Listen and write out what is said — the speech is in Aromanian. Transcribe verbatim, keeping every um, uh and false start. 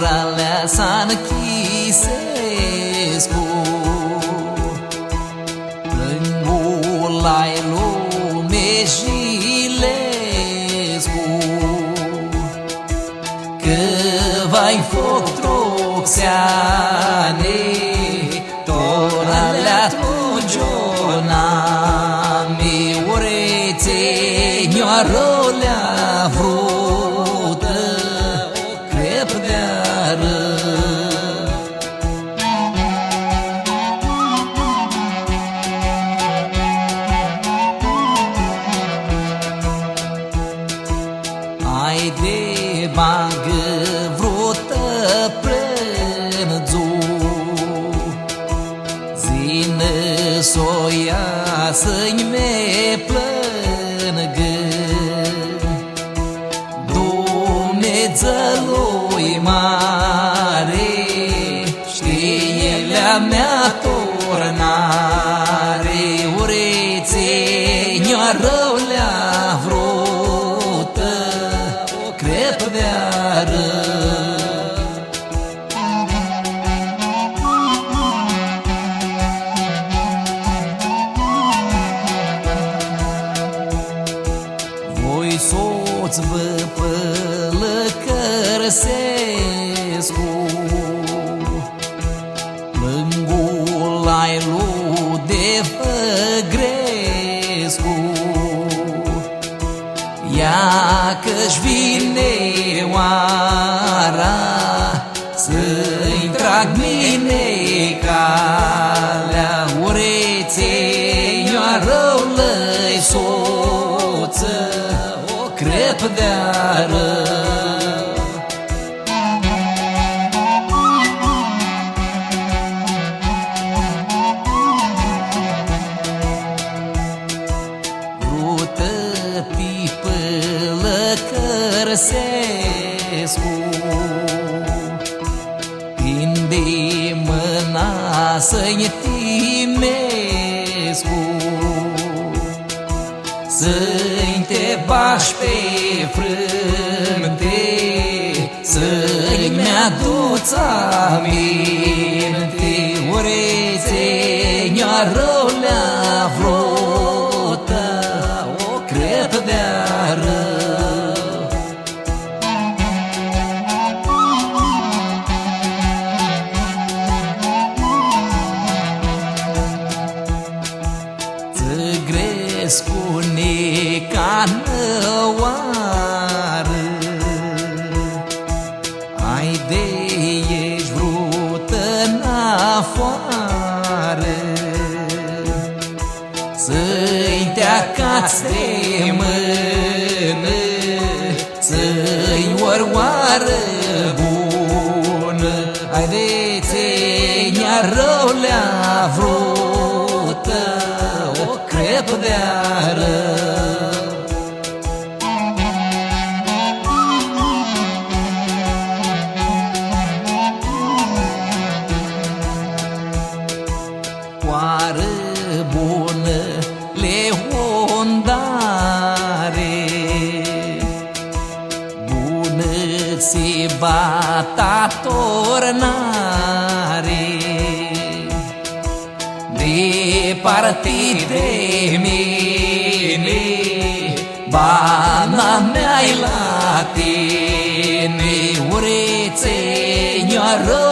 Ralea s-anchisescu, plãngu lai lumejilescu, cã va-nj foc troxeani, tora lea tu gionami, uretsenjoarã lea vrutã, crepdearã. Haide, bagã vrutã prãndzu, dzãnã s-u ljau s-nj mi plãngã. Dumnidzãlu-i mari, shtii lea mea turnari, uretsenjoarã lea vrutã, crepdearã. Voi s-u tsãbã pãlãcãrsescu, plãngu lai lu di fãgrescu. Ia cã-sh vini oara, s-nj trag mini calea, uretsenjoarã lã-i sotsã, o crepdearã. Vrutã ti pãlãcãrsescu, tindi mãna s-nj timescu, s-nj ti bash pi frãmti, s-nj mi aduts aminti, uretsenjoarã lea vrutã, o crepdearã. Tsã grescu nica nã oarã, haide, eshi vrutã nafoarã, s-nj ti acats di mãnã, s-nj ori oarã bunã, haide, tsi nj-arãu lea vrutã, o crepdearã. Oarã bunã li u dari, bunã tsi va ta turnari. Di parti di mini, bana mea-i la tini, uritsinjoarã